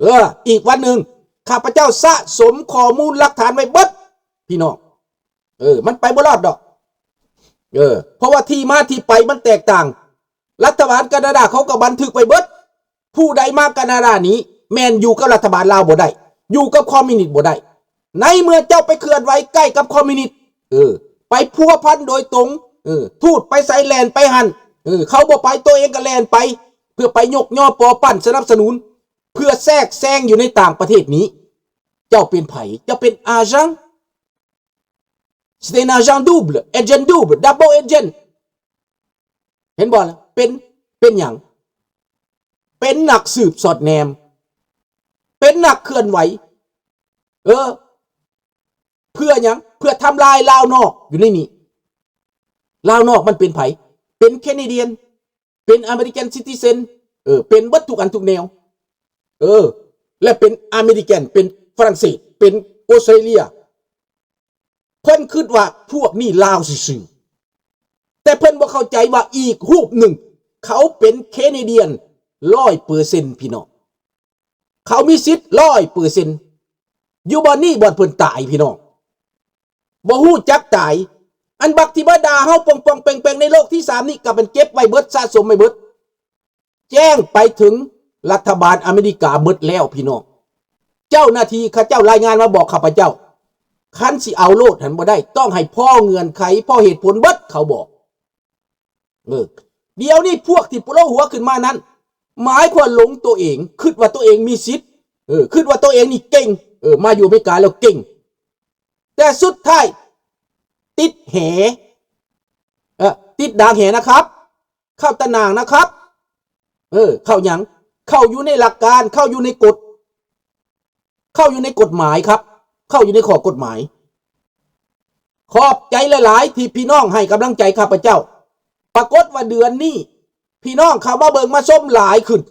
ເອີ ອີກວັນໜຶ່ງ ຂ້າພະເຈົ້າສະສົມຂໍ້ມູນຫຼັກຖານໄວ້ເບິດ ພີ່ນ້ອງ. ເອີ ມັນໄປບໍ່ລອດດອກ. ເອີ ເພາະວ່າທີ່ມາທີ່ໄປມັນແຕກຕ່າງ. ລັດຖະບານການາດາເຂົາກໍບັນທຶກໄວ້ເບິດ. ຜູ້ໃດມາການາດານີ້ແມ່ນຢູ່ກັບລັດຖະບານລາວບໍ່ໄດ້, ຢູ່ກັບຄອມມິວນິດບໍ່ໄດ້. ໃນເມື່ອເຈົ້າໄປເຄື່ອນໄຫວໃກ້ກັບຄອມມິວນິດ, ເອີ ໄປພົວພັນໂດຍຕົງ, ເອີ ທູດໄປໃສແລ່ນໄປຫັ້ນ, ເອີ ເຂົາບໍ່ໄປ ຕົວເອງກໍແລ່ນໄປ ເພື່ອໄປຍົກຍໍປໍປັ້ນສະໜັບສະໜູນ ເພື່ອແຊກແຊງຢູ່ໃນຕ່າງປະເທດນີ້. ເຈົ້າເປັນໃຜ? ເຈົ້າເປັນ agent. C'est un agent double, agent double, double agent. ເຫັນບໍ່ລະ? ເປັນ ເປັນຫຍັງ? ເປັນນັກສືບສອດແນມ, ເປັນນັກເຄື່ອນໄຫວ. ເອີ ເພື່ອຫຍັງ? ເພື່ອທຳລາຍລາວນອກຢູ່ໃນນີ້. ລາວນອກມັນເປັນໃຜ? ເປັນ Canadian, ເປັນ American citizen, ເອີ ເປັນເບິດທຸກອັນທຸກແນວ. ເອີ ແລະ ເປັນ American, ເປັນຝຣັ່ງເສດ, ເປັນ Australia. ເພິ່ນຄິດວ່າພວກນີ້ລາວຊື່ໆ, ແຕ່ເພິ່ນບໍ່ເຂົ້າໃຈວ່າອີກຮູບໜຶ່ງ ເຂົາເປັນ Canadian ຮ້ອຍເປີເຊັນ ພີ່ນ້ອງ. ເຂົາມີສິດ ຮ້ອຍເປີເຊັນ ຢູ່ບ່ອນນີ້ ບ່ອນເພິ່ນຕາຍ ພີ່ນ້ອງ. ບໍ່ຮູ້ຈັກຕາຍ. ອັນບັກທີ່ມາດ່າເຮົາປ່ອງໆແປງໆໃນໂລກທີສາມນີ້ ກໍມັນເກັບໄວ້ເບິດ, ສະສົມໄວ້ເບິດ. ແຈ້ງໄປເຖິງລັດຖະບານອາເມລິກາເບິດແລ້ວ ພີ່ນ້ອງ. ເຈົ້າໜ້າທີ່ເຂົາເຈົ້າລາຍງານມາບອກຂ້າພະເຈົ້າ, ຄັນຊິເອົາໂລດຫັ້ນບໍ່ໄດ້, ຕ້ອງໃຫ້ພໍເງື່ອນໄຂ, ພໍເຫດຜົນເບິດ, ເຂົາບອກ. ເອີ ດຽວນີ້ພວກທີ່ໂປໂລຫົວຂຶ້ນມານັ້ນ ໝາຍຄວາມວ່າຫຼົງຕົວເອງ, ຄິດວ່າຕົວເອງມີສິດ, ເອີ ຄິດວ່າຕົວເອງນີ້ເກັ່ງ, ເອີ ມາຢູ່ອາເມລິກາແລ້ວເກັ່ງ, ແຕ່ສຸດທ້າຍຕິດແຫ, ເອີ ຕິດດາງແຫນະຄັບ, ເຂົ້າຕາໜ່າງນະຄັບ. ເອີ ເຂົ້າຫຍັງ? ເຂົ້າຢູ່ໃນຫຼັກການ, ເຂົ້າຢູ່ໃນກົດ, ເຂົ້າຢູ່ໃນກົດໝາຍຄັບ, ເຂົ້າຢູ່ໃນຂໍ້ກົດໝາຍ. ຂອບໃຈຫຼາຍໆທີ່ພີ່ນ້ອງໃຫ້ກຳລັງໃຈຂ້າພະເຈົ້າ. ປາກົດວ່າເດືອນນີ້ ພີ່ນ້ອງເຂົ້າມາເບິ່ງມາຊົມຫຼາຍຂຶ້ນ,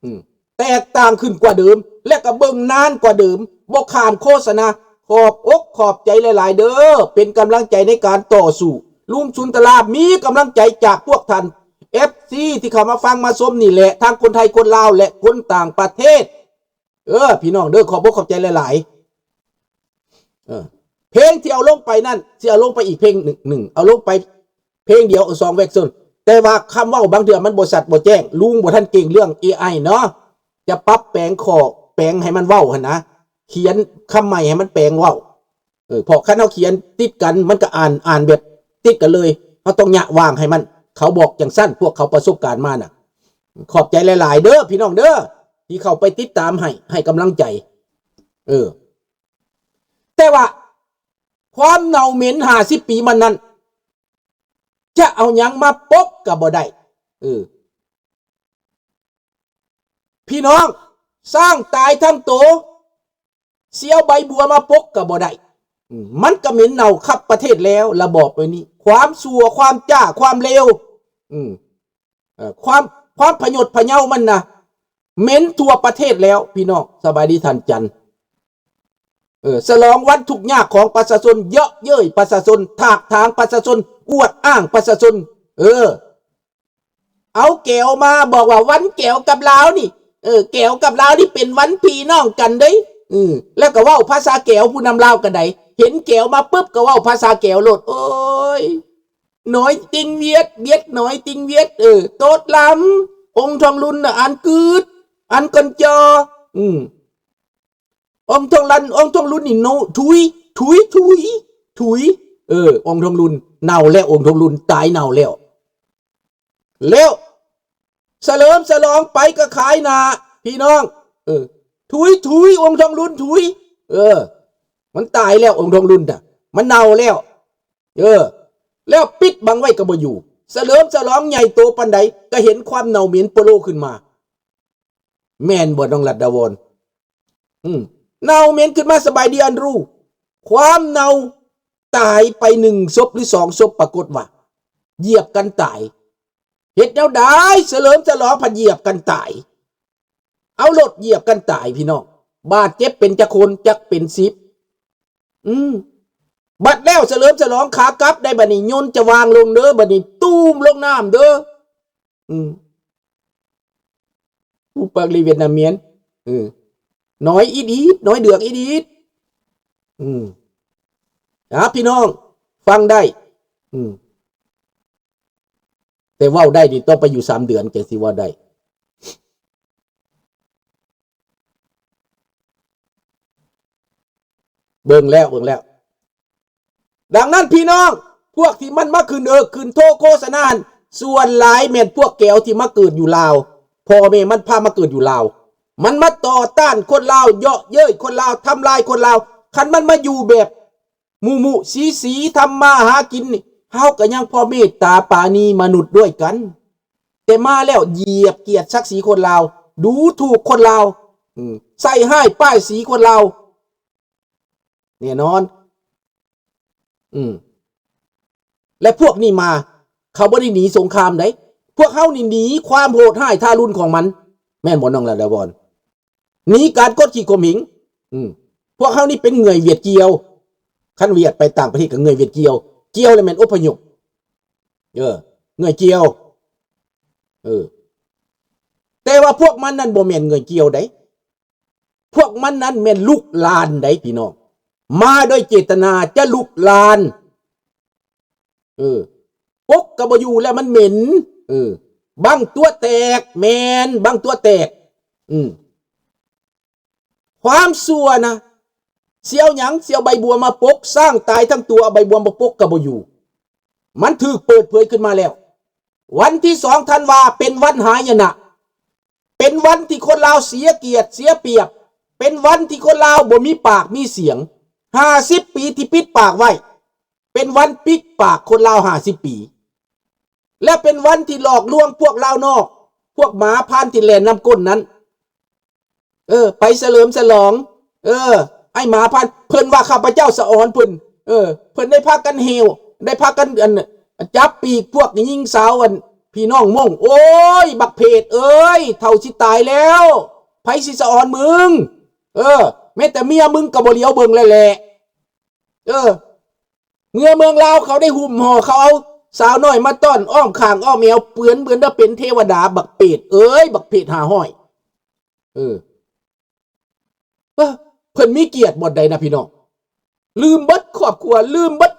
ອືມ ແຕກຕ່າງຂຶ້ນກວ່າເດີມ ແລະກໍເບິ່ງນານກວ່າເດີມ, ບໍ່ຂ້າມໂຄສະນາ. ຂອບອົກຂອບໃຈຫຼາຍໆເດີ, ເປັນກຳລັງໃຈໃນການຕໍ່ສູ້. ລຸງສຸນທະລາ ມີກຳລັງໃຈຈາກພວກທ່ານ ເອັຟຊີ ທີ່ເຂົ້າມາຟັງມາຊົມນີ້ແຫຼະ, ທັງຄົນໄທ ຄົນລາວ ແລະ ຄົນຕ່າງປະເທດ. ເອີ ພີ່ນ້ອງເດີ, ຂອບອົກຂອບໃຈຫຼາຍໆ. ເອີ ເພງທີ່ເອົາລົງໄປນັ້ນ ຊິເອົາລົງໄປອີກເພງໜຶ່ງ, ເອົາລົງໄປເພງດຽວ ເອົາສອງເວີຊັນ. ແຕ່ວ່າຄຳເວົ້າບາງເທື່ອມັນບໍ່ຊັດບໍ່ແຈ້ງ, ລຸງບໍ່ທັນເກັ່ງເລື່ອງເອໄອເນາະ, ຈະປັບແປງຂໍ້ແປງໃຫ້ມັນເວົ້າຫັ້ນນະ, ຂຽນຄຳໃໝ່ໃຫ້ມັນແປງເວົ້າ. ເອີ ເພາະຄັນເຮົາຂຽນຕິດກັນ ມັນກໍອ່ານ, ອ່ານແບບຕິດກັນເລີຍ, ເຮົາຕ້ອງຍະຫວ່າງໃຫ້ມັນ. ເຂົາບອກຈັ່ງຊັ້ນ, ພວກເຂົາປະສົບການມານະ. ຂອບໃຈຫຼາຍໆເດີ ພີ່ນ້ອງເດີ ທີ່ເຂົ້າໄປຕິດຕາມໃຫ້, ໃຫ້ກຳລັງໃຈ. ເອີ ແຕ່ວ່າຄວາມເນົ່າເໝັນຫ້າສິບປີມານັ້ນ ຈະເອົາຫຍັງມາປົກກໍບໍ່ໄດ້. ເອີ ພີ່ນ້ອງ, ຊ້າງຕາຍທັງໂຕ ຊິເອົາໃບບົວມາປົກກໍບໍ່ໄດ້. ອືມ ມັນກໍເໝັນເນົ່າຄັບປະເທດແລ້ວ ລະບອບໄວ້ນີ້. ຄວາມຊົ່ວ, ຄວາມຈ້າ, ຄວາມເລວ, ອືມ ເອີ ຄວາມ, ຄວາມພະຍົດພະເຍົາມັນນະ ເໝັນທົ່ວປະເທດແລ້ວ ພີ່ນ້ອງ. ສະບາຍດີທ່ານຈັນ. ເອີ ສະຫຼອງວັນທຸກຍາກຂອງປະຊາຊົນ, ເຍາະເຍີ້ຍປະຊາຊົນ, ຖາກຖາງປະຊາຊົນ, ອວດອ້າງປະຊາຊົນ. ເອີ ເອົາແກວມາບອກວ່າວັນແກວກັບລາວນີ້, ເອີ ແກວກັບລາວນີ້ເປັນວັນພີ່ນ້ອງກັນເດ້. ເອີ ແລ້ວກໍເວົ້າພາສາແກວ, ຜູ້ນຳລາວກໍໄດ້ ເຫັນແກວມາປຶບກໍເວົ້າພາສາແກວໂລດ. ໂອ້ຍ ໜ້ອຍຕິງວຽດ, ວຽດໜ້ອຍຕິງວຽດ, ເອີ ໂຕດລຳ, ອົງທອງລຸນນະ ອັນກືດ, ອັນກອນຈໍ. ອືມ ອົງທອງລັນ, ອົງທອງລຸນນີ້ໂນ, ທຸຍ, ທຸຍ, ທຸຍ, ທຸຍ. ເອີ ອົງທອງລຸນເນົ່າແລ້ວ, ອົງທອງລຸນຕາຍເນົ່າແລ້ວ. ແລ້ວສະເຫຼີມສະຫຼອງໄປກໍຂາຍໜ້າ ພີ່ນ້ອງ. ເອີ ທຸຍ, ທຸຍ, ອົງທອງລຸນ ທຸຍ. ເອີ ມັນຕາຍແລ້ວ, ອົງທອງລຸນນະ ມັນເນົ່າແລ້ວ. ເອີ ແລ້ວປິດບັງໄວ້ກໍບໍ່ຢູ່. ສະເຫຼີມສະຫຼອງໃຫຍ່ໂຕປານໃດ ກໍເຫັນຄວາມເນົ່າເໝັນໂປໂລຂຶ້ນມາ. ແມ່ນບໍ່ ນ້ອງລັດດາວອນ? ອືມ ເນົ່າເໝັນຂຶ້ນມາ. ສະບາຍດີ ອັນຣູ. ຄວາມເນົ່າ ຕາຍໄປໜຶ່ງສົບ ຫຼື ສອງສົບ, ປາກົດວ່າຢຽບກັນຕາຍ. ເຮັດແນວໃດ ສະເຫຼີມສະຫຼອງພັດຢຽບກັນຕາຍ. ເອົາລົດຢຽບກັນຕາຍ ພີ່ນ້ອງ. ບາດເຈັບເປັນຈັກຄົນ? ຈັກເປັນສິບ. ອືມ ບັດແລ້ວສະເຫຼີມສະຫຼອງຂາກັບໄດ້. ບັດນີ້ຍົນຈະວາງລົງເດີ, ບັດນີ້ຕູມລົງນ້ຳເດີ. ອືມ ຜູ້ປາກລີຫວຽດນາມຽນ. ເອີ ໜອຍອີດໆ ໜອຍເດືອກອີດໆ. ອືມ ອ່າ ພີ່ນ້ອງຟັງໄດ້ ອືມ ແຕ່ເວົ້າໄດ້ນີ້ຕ້ອງໄປຢູ່ສາມເດືອນຈັ່ງຊິເວົ້າໄດ້. ເບິ່ງແລ້ວ ເບິ່ງແລ້ວ. ດັ່ງນັ້ນພີ່ນ້ອງ ພວກທີ່ມັນມາຂຶ້ນເອິກຂຶ້ນໂທໂຄສະນາຫັ້ນ ສ່ວນຫຼາຍແມ່ນພວກແກວທີ່ມາເກີດຢູ່ລາວ ພໍ່ແມ່ມັນພາມາເກີດຢູ່ລາວ ມັນມາຕໍ່ຕ້ານຄົນລາວ ເຍາະເຍີ້ຍຄົນລາວ ທຳລາຍຄົນລາວ. ຄັນມັນມາຢູ່ແບບມຸມຸສີສີ ທຳມາຫາກິນນີ້ ເຮົາກໍຍັງພໍເມດຕາປານີມະນຸດດ້ວຍກັນ ແຕ່ມາແລ້ວຢຽບກຽດສັກສີຄົນລາວ ດູຖູກຄົນລາວ ອືມ ໃສ່ຮ້າຍປ້າຍສີຄົນລາວ ແນ່ນອນ ອືມ ແລະ ພວກນີ້ມາ ເຂົາບໍ່ໄດ້ໜີສົງຄາມໃດ ພວກເຮົານີ້ໜີຄວາມໂຫດຮ້າຍທາລຸນຂອງມັນ ແມ່ນບໍ່ນ້ອງລະດາວອນ? ໜີການກົດຂີ່ຂົ່ມເຫງ ອືມ ພວກເຮົານີ້ເປັນເຫຍື່ອຍຫວຽດກ່ຽວ ຄັນຫວຽດໄປຕ່າງປະເທດກໍເຫຍື່ອຍຫວຽດກ່ຽວ ກ່ຽວແລ້ວແມ່ນອົບພະຍົບ ເອີ ເຫຍື່ອຍກ່ຽວ ເອີ ແຕ່ວ່າພວກມັນນັ້ນບໍ່ແມ່ນເຫຍື່ອຍກ່ຽວໃດ ພວກມັນນັ້ນແມ່ນລຸກລານໃດພີ່ນ້ອງ ມາໂດຍເຈດຕະນາຈະລຸກລານ ເອີ ປົກກໍບໍ່ຢູ່ແລ້ວ ມັນເໝັນ ເອີ ບັ້ງຕົວະແຕກ ແມ່ນ ບັ້ງຕົວະແຕກ ອືມ ຄວາມຊົ່ວນະ ຊິເອົາຫຍັງ ຊິເອົາໃບບົວມາປົກ ຊ້າງຕາຍທັງຕົວ ເອົາໃບບົວມາປົກກໍບໍ່ຢູ່ ມັນຖືກເປີດເຜີຍຂຶ້ນມາແລ້ວ ວັນທີສອງທັນວາ ເປັນວັນຫາຍະນະ ເປັນວັນທີ່ຄົນລາວເສຍກຽດເສຍປຽບ ເປັນວັນທີ່ຄົນລາວບໍ່ມີປາກມີສຽງ ຫ້າສິບປີທີ່ປິດປາກໄວ້ ເປັນວັນປິດປາກຄົນລາວຫ້າສິບປີ ແລະ ເປັນວັນທີ່ຫຼອກລວງພວກລາວນອກ ພວກໝາພານທີ່ແລ່ນນຳກົ້ນນັ້ນ ເອີ ໄປສະເຫຼີມສະຫຼອງ ເອີ ໄອ້ໝາພານ ເພິ່ນວ່າຂ້າພະເຈົ້າສະອອນເພິ່ນ ເອີ ເພິ່ນໄດ້ພາກັນເຫວ ໄດ້ພາກັນ ອັນ ຈັບປີກພວກຍິງສາວ ອັນ ພີ່ນ້ອງມົ້ງ ໂອ້ຍ ບັກເຜດເອີຍ ເຖົ້າຊິຕາຍແລ້ວ ໃຜຊິສະອອນມຶງ ເອີ ແມ້ແຕ່ເມຍມຶງກໍບໍ່ຫຼຽວເບິ່ງແລ້ວແຫຼະ ເອີ ເມື່ອເມືອງລາວເຂົາໄດ້ຫຸ້ມຫໍ່ ເຂົາເອົາສາວນ້ອຍມາຕ້ອນອ້ອມຂ້າງອ້ອມແອວ ເປັນເໝືອນວ່າເປັນເທວະດາ ບັກເປດເອີຍ ບັກເຜດຫ້າຮ້ອຍ ເອີ ເອີ ເພິ່ນມີກຽດບ່ອນໃດນະພີ່ນ້ອງ ລືມເບິດຄອບຄົວ ລືມເບິດ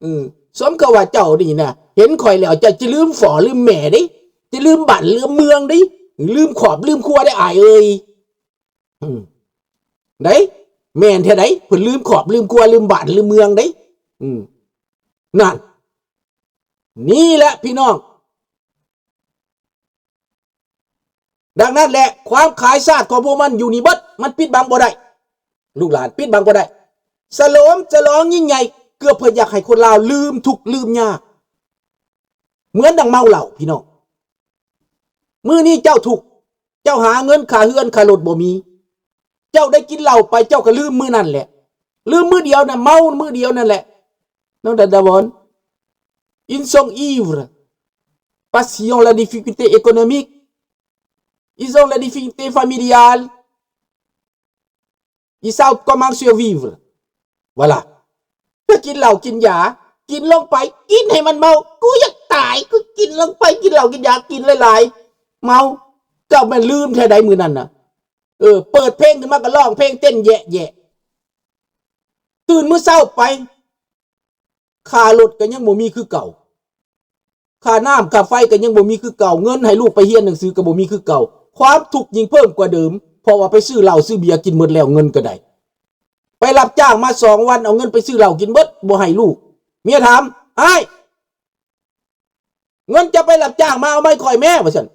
ເອີ ສົມກັບວ່າເຈົ້ານີ້ນະ ເຫັນຂ້ອຍແລ້ວເຈົ້າຈະລືມພໍ່ລືມແມ່ເດ້ ຈະລືມບ້ານລືມເມືອງເດ້ ລືມຄອບລືມຄົວເດ້ ອ້າຍເອີຍ. ອືມ ໃດ໋ ແມ່ນແທ້ໃດ໋ ເພິ່ນລືມຄອບລືມຄົວລືມບ້ານລືມເມືອງເດ້ ອືມ ນັ້ນ ນີ້ແຫຼະພີ່ນ້ອງ ດັ່ງນັ້ນແຫຼະ ຄວາມຂາຍຊາດຂອງພວກມັນຢູ່ນີ້ເບິດ ມັນປິດບັງບໍ່ໄດ້ ລູກຫຼານປິດບັງບໍ່ໄດ້ ສະຫຼອມສະຫຼອງຍິ່ງໃຫຍ່ ເກືອບເພື່ອຢາກໃຫ້ຄົນລາວລືມທຸກລືມຍາກ ເໝືອນດັ່ງເມົາເຫຼົ້າພີ່ນ້ອງ ມື້ນີ້ເຈົ້າທຸກ ເຈົ້າຫາເງິນຄ່າເຮືອນຄ່າລົດບໍ່ມີ ເຈົ້າໄດ້ກິນເຫຼົ້າໄປ ເຈົ້າກໍລືມມື້ນັ້ນແຫຼະ ລືມມື້ດຽວນະ ເມົາມື້ດຽວນັ້ນແຫຼະ ນ້ອງດາດາວອນ Ils sont ivres parce qu'ils ont la difficulté économique, ils ont la difficulté familiale, ils savent comment survivre. Voilà. ກໍກິນເຫຼົ້າກິນຢາ ກິນລົງໄປ ກິນໃຫ້ມັນເມົາ ກູຢາກຕາຍ ກູກິນລົງໄປ ກິນເຫຼົ້າກິນຢາ ກິນຫຼາຍໆ ເມົາ ເຈົ້າແມ່ນລືມແທ້ໃດມື້ນັ້ນນະ ເອີ ເປີດເພງຂຶ້ນມາກໍຮ້ອງເພງເຕັ້ນແຢະໆ ຕື່ນມື້ເຊົ້າໄປ ຄ່າລົດກໍຍັງບໍ່ມີຄືເກົ່າ ຄ່ານ້ຳຄ່າໄຟກໍຍັງບໍ່ມີຄືເກົ່າ ເງິນໃຫ້ລູກໄປຮຽນໜັງສືກໍບໍ່ມີຄືເກົ່າ ຄວາມທຸກຍິ່ງເພີ່ມກວ່າເດີມ ເພາະວ່າໄປຊື້ເຫຼົ້າຊື້ເບຍກິນໝົດແລ້ວ ເງິນກໍໄດ້ ໄປຮັບຈ້າງມາສອງວັນ ເອົາເງິນໄປຊື້ເຫຼົ້າກິນເບິດ ບໍ່ໃຫ້ລູກ ເມຍຖາມ ອ້າຍ ເງິນເຈົ້າໄປຮັບຈ້າງມາເອົາມາໃຫ້ຂ້ອຍແມ້ ວ່າຊັ້ນ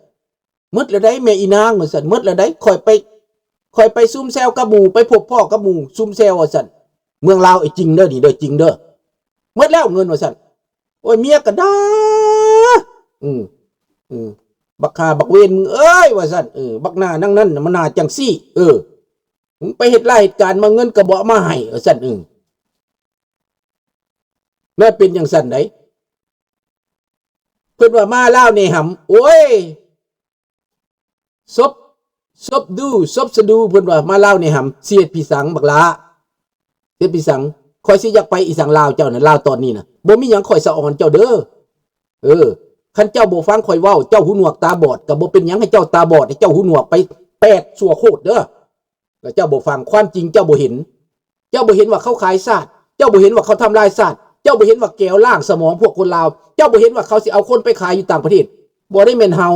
ໝົດແລ້ວໃດ໋ແມ່ອີນາງ ວ່າຊັ້ນ ໝົດແລ້ວໃດ໋ ຂ້ອຍໄປ ຂ້ອຍໄປຊຸມແຊວກັບໝູ່ ໄປພົບພໍ້ກັບໝູ່ຊຸມແຊວ ວ່າຊັ້ນ ເມືອງລາວ ເອີ ຈິງເດີ ນີ້ເດີ ຈິງເດີ ໝົດແລ້ວເງິນ ວ່າຊັ້ນ ໂອ້ຍ ເມຍກໍດ່າ ອືມ ອືມ ບັກຫາບັກເວນມຶງເອີຍ ວ່າຊັ້ນ ເອີ ບັກໜ້ານາງນັ້ນ ມັນໜ້າຈັ່ງຊີ້ ເອີ ມຶງໄປເຮັດລາຍເຮັດການມາ ເງິນກໍບໍ່ເອົາມາໃຫ້ ວ່າຊັ້ນ ເອີ ແລ້ວເປັນຈັ່ງຊັ້ນໃດ໋ ເພິ່ນວ່າມາລາວແນ່ຫຳ ໂອ້ຍ ສົບ ສົບດູ ສົບສະດູ ເພິ່ນວ່າມາລາວແນ່ຫຳ ຊິເຮັດພິສັງບັກຫຼ້າ ເຮັດພິສັງ ຂ້ອຍຊິຢາກໄປອີສັງລາວເຈົ້ານະ ລາວຕອນນີ້ນະ ບໍ່ມີຫຍັງ ຂ້ອຍສະອອນເຈົ້າເດີ ເອີ ຄັນເຈົ້າບໍ່ຟັງຂ້ອຍເວົ້າ ເຈົ້າຫູໜວກຕາບອດ ກໍບໍ່ເປັນຫຍັງ ໃຫ້ເຈົ້າຕາບອດ ໃຫ້ເຈົ້າຫູໜວກໄປແປດຊົ່ວໂຄດເດີ. ແລ້ວເຈົ້າບໍ່ຟັງ ຄວາມຈິງເຈົ້າບໍ່ເຫັນ. ເຈົ້າບໍ່ເຫັນວ່າເຂົາຂາຍຊາດ? ເຈົ້າບໍ່ເຫັນວ່າເຂົາທຳລາຍຊາດ? ເຈົ້າບໍ່ເຫັນວ່າແກວລ້າງສະໝອງພວກຄົນລາວ? ເຈົ້າບໍ່ເຫັນວ່າເຂົາຊິເອົາຄົນໄປຂາຍຢູ່ຕ່າງປະເທດ? ບໍ່ໄດ້ແມ່ນເຮົາ.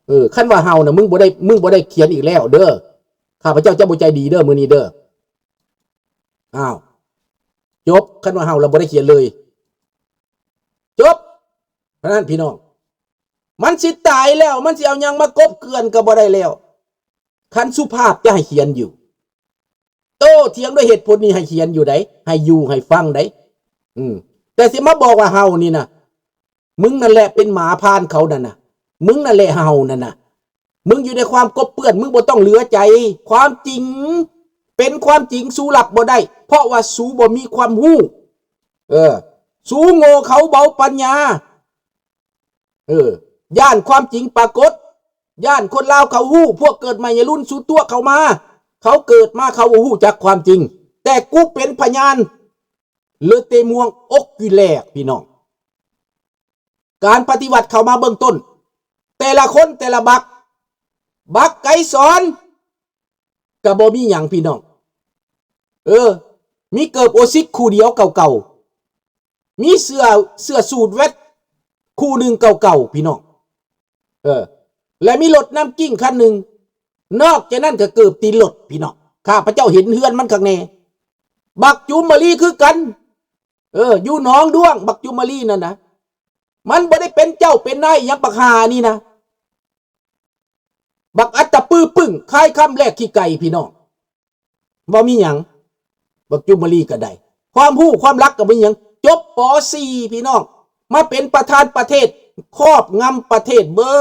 ເອີ ຄັນວ່າເຮົານະ ມຶງບໍ່ໄດ້ ມຶງບໍ່ໄດ້ຂຽນອີກແລ້ວເດີ. ຂ້າພະເຈົ້າຈະບໍ່ໃຈດີເດີມື້ນີ້ເດີ. ອ້າວ ຈົບ. ຄັນວ່າເຮົາລະບໍ່ໄດ້ຂຽນເລີຍ ຈົບ. ເທົ່ານັ້ນພີ່ນ້ອງ ມັນຊິຕາຍແລ້ວ ມັນຊິເອົາຫຍັງມາກົບເກື່ອນກໍບໍ່ໄດ້ແລ້ວ. ຄັນສຸພາບຈະໃຫ້ຂຽນຢູ່ ໂຕ້ຖຽງດ້ວຍເຫດຜົນນີ້ ໃຫ້ຂຽນຢູ່ໃດ໋ ໃຫ້ຢູ່ໃຫ້ຟັງໃດ໋. ອືມ ແຕ່ຊິມາບອກວ່າເຮົານີ້ນະ ມຶງນັ້ນແຫຼະເປັນໝາພານເຂົານັ້ນນະ ມຶງນັ້ນແຫຼະເຮົານັ້ນນະ. ມຶງຢູ່ໃນຄວາມກົບເປື້ອນ ມຶງບໍ່ຕ້ອງເຫຼືອໃຈ. ຄວາມຈິງເປັນຄວາມຈິງ ສູຮັບບໍ່ໄດ້ ເພາະວ່າສູບໍ່ມີຄວາມຮູ້. ເອີ ສູໂງ່ ເຂົາເບົາປັນຍາ. ເອີ ຢ້ານຄວາມຈິງປາກົດ ຢ້ານຄົນລາວເຂົາຮູ້. ພວກເກີດໃໝ່ໃນລຸ້ນສູຕົວະເຂົາມາ ເຂົາເກີດມາເຂົາບໍ່ຮູ້ຈັກຄວາມຈິງ. ແຕ່ກູເປັນພະຍານ ເລີເຕມວງ ໂອກກິແລກ ພີ່ນ້ອງ. ການປະຕິວັດເຂົ້າມາເບື້ອງຕົ້ນ ແຕ່ລະຄົນແຕ່ລະບັກ ບັກໄກສອນ ກະບໍ່ມີຫຍັງພີ່ນ້ອງ. ເອີ ມີເກີບໂອຊິກຄູ່ດຽວເກົ່າໆ ມີເສື້ອ ເສື້ອສູດແວັດຄູ່ໜຶ່ງເກົ່າໆ ພີ່ນ້ອງ. ເອີ ແລະມີລົດນຳກິ້ງຄັນໜຶ່ງ. ນອກຈາກນັ້ນກະເກີບຕີນລົດພີ່ນ້ອງ. ຂ້າພະເຈົ້າເຫັນເຮືອນມັນຄັກແນ່. ບັກຈູມມະລີຄືກັນ. ເອີ ຢູ່ໜອງດ້ວງ ບັກຈູມມະລີນັ້ນນະ. ມັນບໍ່ໄດ້ເປັນເຈົ້າເປັນນາຍຫຍັງ ບັກຫ່ານີ້ນະ. ບັກອັດຕະປືປຶ້ງ ຄາຍຄຳແລກຂີ້ໄກ່ ພີ່ນ້ອງ. ບໍ່ມີຫຍັງ ບັກຈູມມະລີກໍໄດ້ ຄວາມຮູ້ຄວາມລັກກໍບໍ່ມີຫຍັງ. ຈົບ ປໍສີ່ ພີ່ນ້ອງ ມາເປັນປະທານປະເທດ ຄອບງຳປະເທດເບິ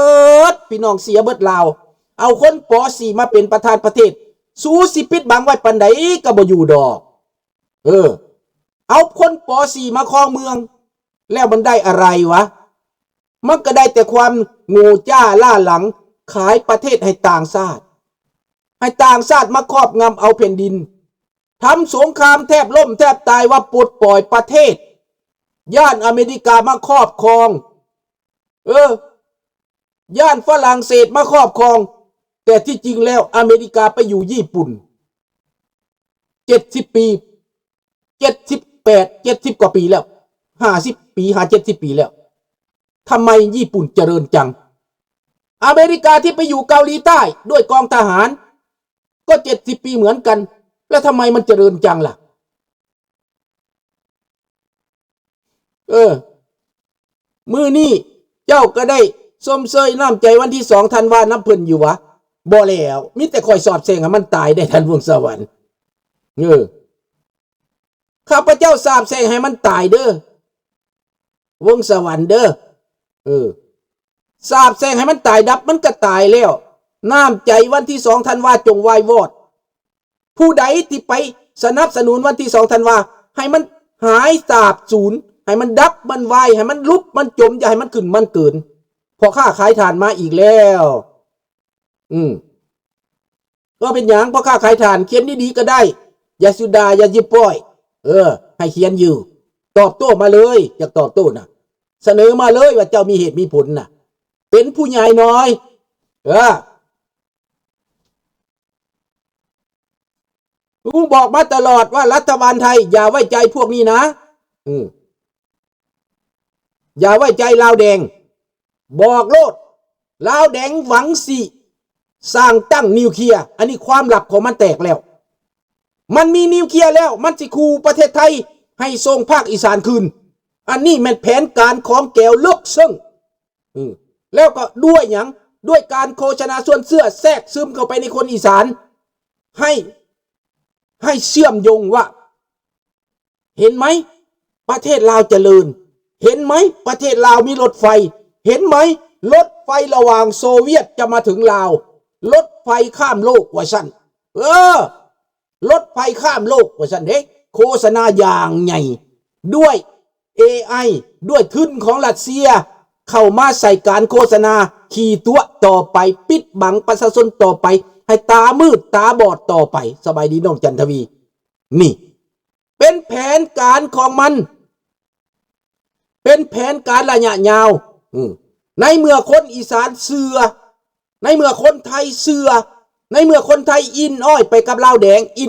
ດ ພີ່ນ້ອງ. ເສຍເບິດລາວ ເອົາຄົນ ປໍສີ່ ມາເປັນປະທານປະເທດ. ສູຊິປິດບັງໄວ້ປານໃດກໍບໍ່ຢູ່ດອກ. ເອີ ເອົາຄົນ ປໍສີ່ ມາຄອງເມືອງ ແລ້ວມັນໄດ້ອະໄລວະ? ມັນກໍໄດ້ແຕ່ຄວາມໂງ່ຈ້າລ້າຫຼັງ ຂາຍປະເທດໃຫ້ຕ່າງຊາດ ໃຫ້ຕ່າງຊາດມາຄອບງຳເອົາແຜ່ນດິນ ທຳສົງຄາມແທບລົ້ມແທບຕາຍວ່າປົດປ່ອຍປະເທດ ຢ້ານອາເມລິກາມາຄອບຄອງ. ເອີ ຢ້ານຝຣັ່ງເສດມາຄອບຄອງ. ແຕ່ທີ່ຈິງແລ້ວອາເມລິກາໄປຢູ່ຍີ່ປຸ່ນເຈັດສິບປີ ເຈັດສິບແປດ ເຈັດສິບກວ່າປີແລ້ວ ຫ້າສິບປີ ຫາ ເຈັດສິບປີແລ້ວ. ທຳໄມຍີ່ປຸ່ນຈະເລີນຈັງ? ອາເມລິກາທີ່ໄປຢູ່ເກົາຫຼີໃຕ້ດ້ວຍກອງທະຫານ ກໍເຈັດສິບປີເໝືອນກັນ ແລ້ວທຳໄມມັນຈະເລີນຈັງລະ? ເອີ ມື້ນີ້ເຈົ້າກໍໄດ້ຊົມເຊີຍນ້ຳໃຈວັນທີສອງທັນວານຳເພິ່ນຢູ່ຫວາ? ບໍ່ແລ້ວ ມີແຕ່ຂ້ອຍສາບແຊ່ງໃຫ້ມັນຕາຍໄດ໋ ທ່ານວົງສະຫວັນ. ເອີ ຂ້າພະເຈົ້າສາບແຊ່ງໃຫ້ມັນຕາຍເດີ ວົງສະຫວັນເດີ. ເອີ ສາບແຊ່ງໃຫ້ມັນຕາຍ ດັບມັນກໍຕາຍແລ້ວ. ນ້ຳໃຈວັນທີສອງທັນວາ ຈົ່ງວາຍວອດ. ຜູ້ໃດທີ່ໄປສະໜັບສະໜູນວັນທີສອງທັນວາ ໃຫ້ມັນຫາຍສາບສູນ ໃຫ້ມັນດັບມັນວາຍ ໃຫ້ມັນຫຼຸບມັນຈົມ ຢ່າໃຫ້ມັນຂຶ້ນມັນເກີນ. ພໍ່ຄ້າຂາຍຖ່ານມາອີກແລ້ວ. ອືມ ບໍ່ເປັນຫຍັງ ພໍ່ຄ້າຂາຍຖ່ານ ຂຽນດີໆກໍໄດ້ ຢ່າສຸດາ ຢ່າຈິບປ້ອຍ. ເອີ ໃຫ້ຂຽນຢູ່ ຕອບໂຕ້ມາເລີຍ ຢາກຕອບໂຕ້ນະ ສະເໜີມາເລີຍວ່າເຈົ້າມີເຫດມີຜົນນະ ເປັນຜູ້ໃຫຍ່ໜ້ອຍ. ເອີ ກູບອກມາຕະຫຼອດວ່າລັດຖະບານໄທຢ່າໄວ້ໃຈພວກນີ້ນະ. ອືມ ຢ່າໄວ້ໃຈລາວແດງ ບອກໂລດ ລາວແດງຫວັງຊິສ້າງຕັ້ງນິວເຄຍ. ອັນນີ້ຄວາມລັບຂອງມັນແຕກແລ້ວ ມັນມີນິວເຄຍແລ້ວ ມັນຊິຂູ່ປະເທດໄທໃຫ້ສົ່ງພາກອີສານຄືນ. ອັນນີ້ແມ່ນແຜນການຂອງແກວເລິກເຊິ່ງ. ອືມ ແລ້ວກໍດ້ວຍຫຍັງ? ດ້ວຍການໂຄສະນາຊວນເຊື່ອແຊກຊຶມເຂົ້າໄປໃນຄົນອີສານ ໃຫ້ ໃຫ້ເຊື່ອມໂຍງວ່າ ເຫັນໄໝ? ປະເທດລາວຈະເລີນ. ເຫັນໄໝ? ປະເທດລາວມີລົດໄຟ. ເຫັນໄໝ? ລົດໄຟລະຫວ່າງໂຊວຽດຈະມາເຖິງລາວ. ລົດໄຟຂ້າມໂລກວ່າຊັ້ນ. ເອີ ລົດໄຟຂ້າມໂລກວ່າຊັ້ນເດ້. ໂຄສະນາຢ່າງໃຫຍ່ ດ້ວຍເອໄອ ດ້ວຍທຶນຂອງຣັດເຊຍ ເຂົ້າມາໃສ່ການໂຄສະນາຂີ້ຕົວະຕໍ່ໄປ ປິດບັງປະຊາຊົນຕໍ່ໄປ ໃຫ້ຕາມືດຕາບອດຕໍ່ໄປ. ສະບາຍດີນ້ອງຈັນທະວີ. ນີ້ເປັນແຜນການຂອງມັນ ເປັນແຜນການໄລຍະຍາວ. ອືມ ໃນເມື່ອຄົນອີສານເຊື່ອ ໃນເມື່ອຄົນໄທເຊື່ອ ໃນເມື່ອຄົນໄທອິນອ້ອຍໄປກັບລາວແດງ ອິ